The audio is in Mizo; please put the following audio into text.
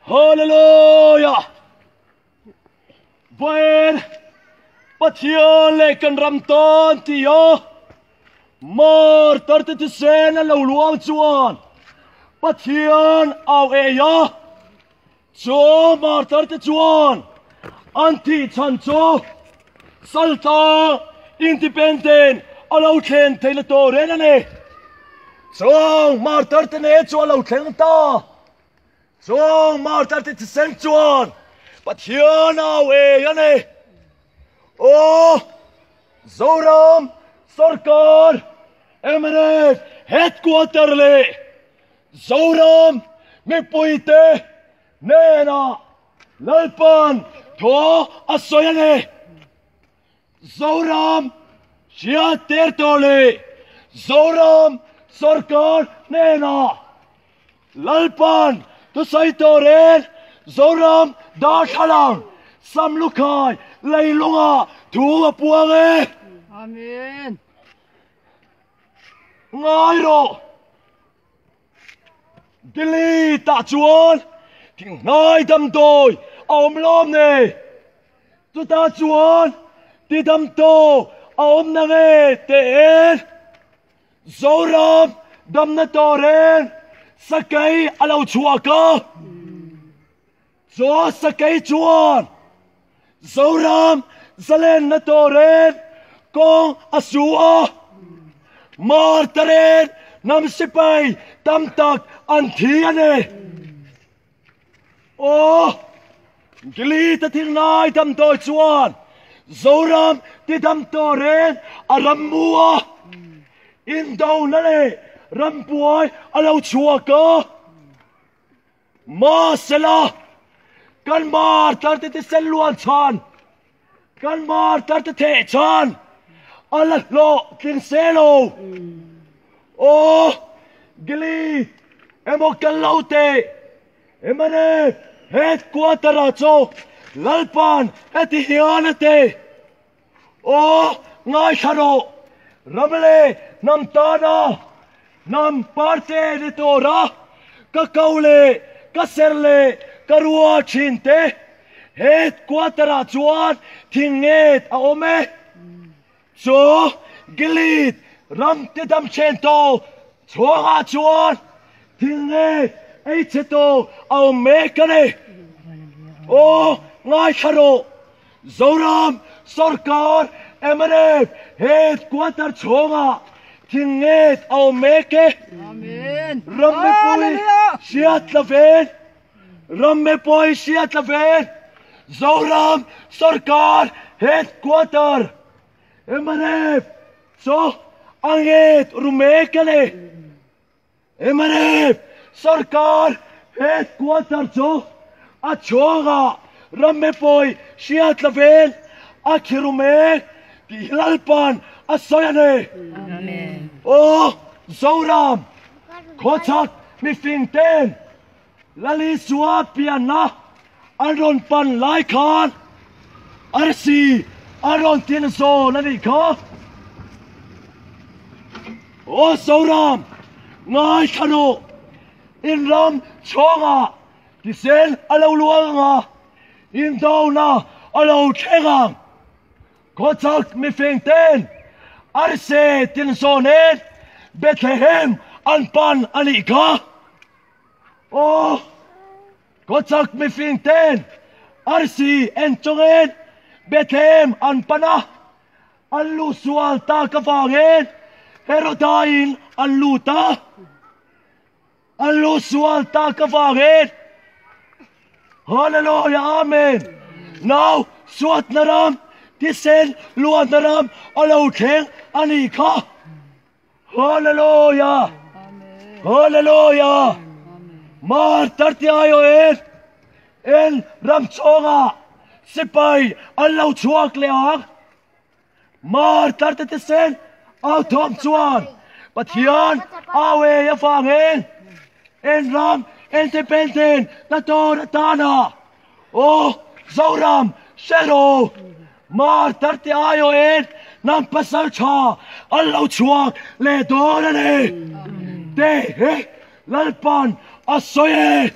Hallelujah! Vawiin Pathian leh kan ram tan tia martar te thisen a lo luang chuan Pathian au ei a, chu martar te chuan an thih chhan chu saltlang independent a lo thlen theihna tur reng a ni. Chung martar te nen chu a lo thleng ta. Chung martar te thisen chuan Pathian au ei a ni. Aw Zoram Sorkar mnf Headquarter leh Zoram mipuite hnenah Lalpan thaw a sawi a ni. Zoram hriat ter tawh leh Zoram sorkar hnenah Lalpan thusawi tawrin Zoram darthlalang Samlukhai leilungah thu a puang e. Amen. Ngai rawh. Delhi tah chuan thinghnai damdawi a awm lawm nei. Chutah chuan ti damdawi a awm na nge tein Zoram damna turin sakei a lo chhuak a. Chaw sakei chuan Zoram zalenna turin kawng a su a, Martarin hnam sipai tam tak an thi a ni. Aw, Gilita thinglai damdawi chuan Zoram tidam turin a rammu a, indona leh rambuai a lo chhuak a. Mahsela, kan martar-te thisen luan chhan, kan martar-te theh chhan a la hlawh tling se lo. Aw, Gili emaw kan lo teh, mnf headquarter-ah chu Lalpa'n heti hian a ti. Aw, ngaithla rawh, ram leh hnam tana hnam parte ni tura ka ko leh ka ser leh ka rua thin te, headquarter ah chuan thing nget a awm e. Chu Gilead ram te dam then tawh chhuangah chuan thing nget ei chhe tawh a awm mek a ni. Aw, ngaithla rawh. Zoram sorkar mnf headquarter chhungah thing nget a awm mek e. Ram mipui hriat la ven, Ram mipui hriat la ven, Zoram sorkar headquarter mnf chu a nget ru mek a ni. Mnf sorkar headquarter chu a chhuangah ram mipui hriat lovin a khiru mek tih hi Lalpa'n a sawi a ni. Aw Zoram khawchhak mifing ten Lalisua pianna an rawn pan lai khan arsi a rawn tin zawn a nih kha. Aw Zoram, ngaithla rawh, in ram chhawngah thisen a lo luang ang a, in dona a lo thleng ang. Khawchhak mifing ten arsi tin zawnin Bethlehem an pan a nih kha. Aw, khawchhak mifing ten arsi en chungin Bethlehem an pan a, an lu sual tak avangin Heroda-in an lut a, an lu sual tak avangin Hallelujah Amen Nau suatna ram thisen luatna ram a lo thleng a nih kha Hallelujah Hallelujah Martar ti aiawhin En ram chhawngah sipai an lo chhuak leh ang. Martar te thisen au thawm chuan Pathian au ei avangin en ram independent na tur atana Aw Zoram hre rawh Martar te aiawhin hnam pasal tha an lo chhuak leh dawn a ni. Te hi. Lalpan a sawi e.